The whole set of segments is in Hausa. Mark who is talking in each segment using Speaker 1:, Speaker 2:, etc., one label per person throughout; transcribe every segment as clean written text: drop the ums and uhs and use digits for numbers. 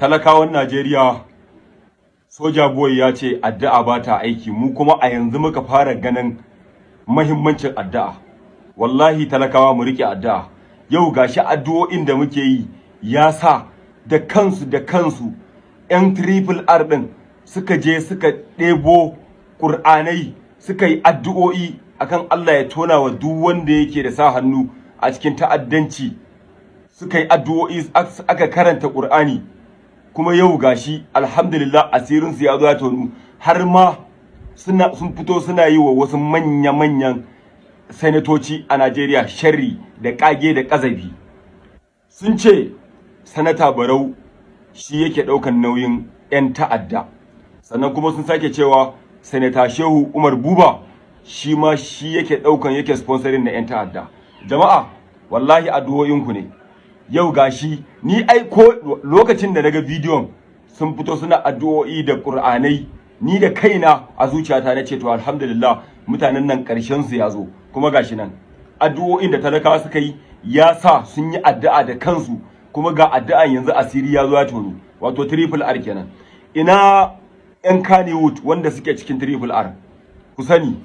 Speaker 1: Talakawan Najeriya, Soja Boy ya ce addu'a ba ta aiki. Mu kuma a yanzu muka fara ganin mahimmancin addu'a. Wallahi talakawa, mu rike addu'a. Yau gashi addu'o'in da muke yi ya sa da kansu da kansu 'yan Triple R ɗin suka je suka ɗebo ƙur'anai, suka yi addu'o'i akan Allah ya tona wa duk wanda yake da sa hannu a cikin ta'addanci. Suka yi addu'o'i, aka karanta ƙur'ani. Kuma yau gashi, alhamdulillah, asirinsu ya zo ya tonu, har ma sun fito suna yi wa wasu manya-manyan sanatoci a Najeriya sharri da kage da ƙazafi. Sun ce Sanata Barau shi yake ɗaukan nauyin 'yan ta'adda. Sannan kuma sun sake cewa Sanata Shehu Umar Buba shi ma shi yake ɗaukan, yake sponsoring na 'yan ta'adda. Jama'a, wallahi addu'o'inku ne. Yau gashi ni ai ko lokacin da naga bidiyon sun fito suna addu'o'i da Qur'anai, ni da kaina a zuciyata na ce, "To, alhamdulillah, mutanen nan karshen su ya zo." Kuma gashi nan addu'o'in da talakawa suka yi ya sa sun yi addu'a da kansu, kuma ga addu'an yanzu asiri ya zo ya tono. Wato Triple R kenan. Ina yan Kannywood wanda suke cikin Triple R? Ku sani,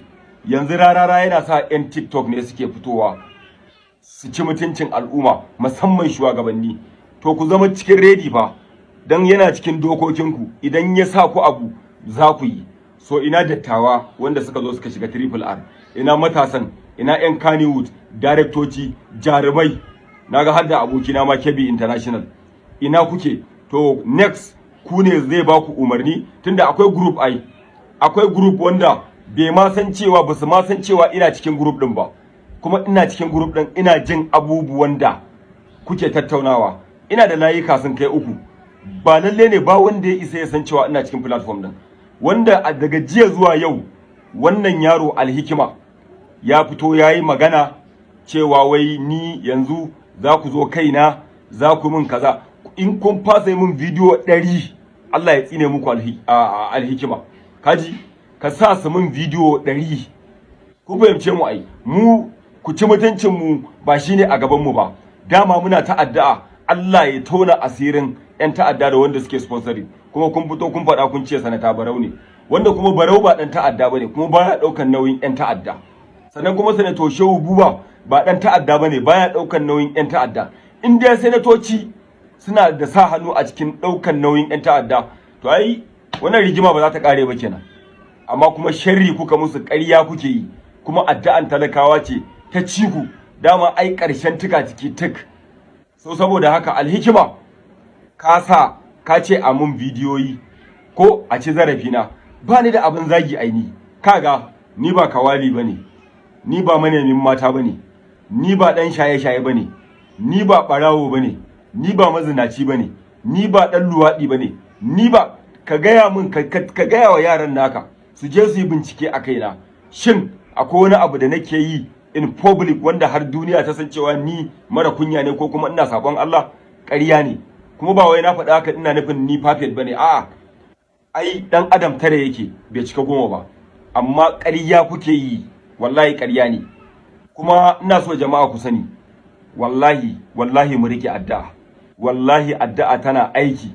Speaker 1: yanzu Rarara yana sa yan TikTok ne suke fitowa su ci mutuncin al'umma, musamman shugabanni. To, ku zama cikin ready fa, dan yana cikin dokokinku, idan ya sa ku abu za ku yi. So ina dattawa wanda suka zo suka shiga Triple R? Ina matasan? Ina yan Kannywood, daraktoci, jarumai? Naga har da abokina ma, Kebbi International. Ina kuke? To, next ku ne zai ba ku umarni, tunda akwai group, ai akwai group wanda bai ma san cewa, ba su ma san cewa ina cikin group din ba. Kuma ina cikin group din, ina jin abubuwan da kuke tattaunawa. Ina da layuka sun kai uku. Ba lalle ne ba wanda ya isa ya san cewa ina cikin platform din. Wanda daga jiya zuwa yau, wannan yaro Alhikima ya fito ya yi magana cewa wai ni yanzu za ku zo kaina, za ku min kaza. In kun fasa min bidiyo 100, Allah ya tsine muku. Alhikima, kaji, ka sa su min bidiyo 100. Ku fahimce mu ai, mu ku ci mutuncin mu ba shine a gaban mu ba. Dama muna ta addu'a Allah ya tona asirin yan ta'adda da wanda suke sponsoring. Kuma kun fito kun faɗa, kun ce Sanata Barau ne, wanda kuma Barau ba dan ta'adda bane, kuma baya ɗaukan nauyin yan ta'adda. Sannan kuma Sanato Shehu Buba ba dan ta'adda bane, baya ɗaukan nauyin yan ta'adda. In dai sanatoci suna da sa hannu a cikin ɗaukan nauyin yan ta'adda, to ai wannan rigima ba za ta kare ba kenan. Amma kuma sharri kuka musu, ƙarya kuke yi, kuma addu'an talakawa ce ta ciku. Dama ai ƙarshen tuka ciki tuk. So saboda haka, Alhikima, ka sa ka ce a mun bidiyoyi ko a ci zarafina, ba ni da abin zagi. Aini kaga ni ba kawali bane, ni ba manemin mata bane, ni ba dan shaye-shaye bane, ni ba barawo bane, ni ba mazinaci bane, ni ba dan luwaɗi bane. Ni ba ka gaya min, ka gaya wa yaran naka su je su yi bincike a kaina. Shin akwai wani abu da nake yi in public wanda har duniya ta san cewa ni mara kunya ne ko kuma ina sabon Allah? Ƙarya ne. Kuma ba wai na faɗa haka ina nufin ni perfect bane, a'a. Ai dan adam tare yake, bai cika 10 ba. Amma ƙarya kuke yi, wallahi ƙarya ne. Kuma ina so jama'a ku sani, wallahi wallahi mu rike addu'a. Wallahi addu'a tana aiki.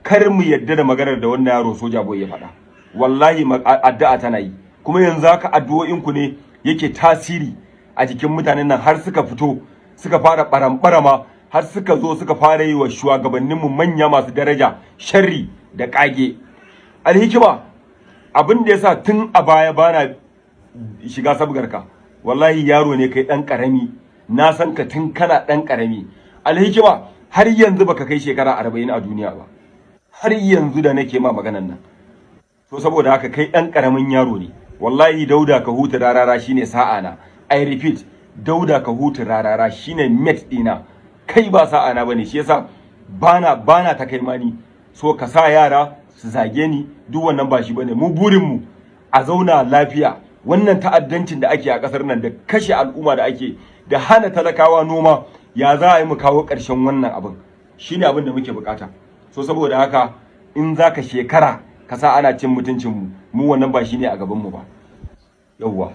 Speaker 1: Kar mu yadda da maganar da wannan yaro Soja Boy ya faɗa. Wallahi addu'a tana yi. Kuma yanzu haka addu'o'in ku ne yake tasiri a jikin mutanen nan, har suka fito suka fara barambarama, har suka zo suka fara yi wa shugabanninmu manya masu daraja sharri da kage. Alhikima, abin da yasa tun a baya bana shiga sabgarka, wallahi yaro ne kai dan karami. Na san ka tun kana dan karami. Alhikima, har yanzu baka kai shekara 40 a duniya ba, har yanzu da nake ma maganan nan. To, saboda haka kai dan karamin yaro ne. Wallahi Dauda Ka Huta Rarara shine sa'a na. I repeat, Dauda Ka Huta Rarara shine mate dina. Kai ba sa'a na bane, shi yasa bana ta kai mani. So ka sa yara su zage ni, duk wannan ba shi bane. Mu burin mu a zauna lafiya. Wannan ta'addancin da ake a kasar nan, da kashe al'umma da ake, da hana talakawa noma, ya za a yi mu kawo ƙarshen wannan abin? Shine abin da muke bukata. So saboda haka, in zaka shekara ka sa ana cin mutuncin mu, mu wannan ba shine a gaban mu ba. Yawwa.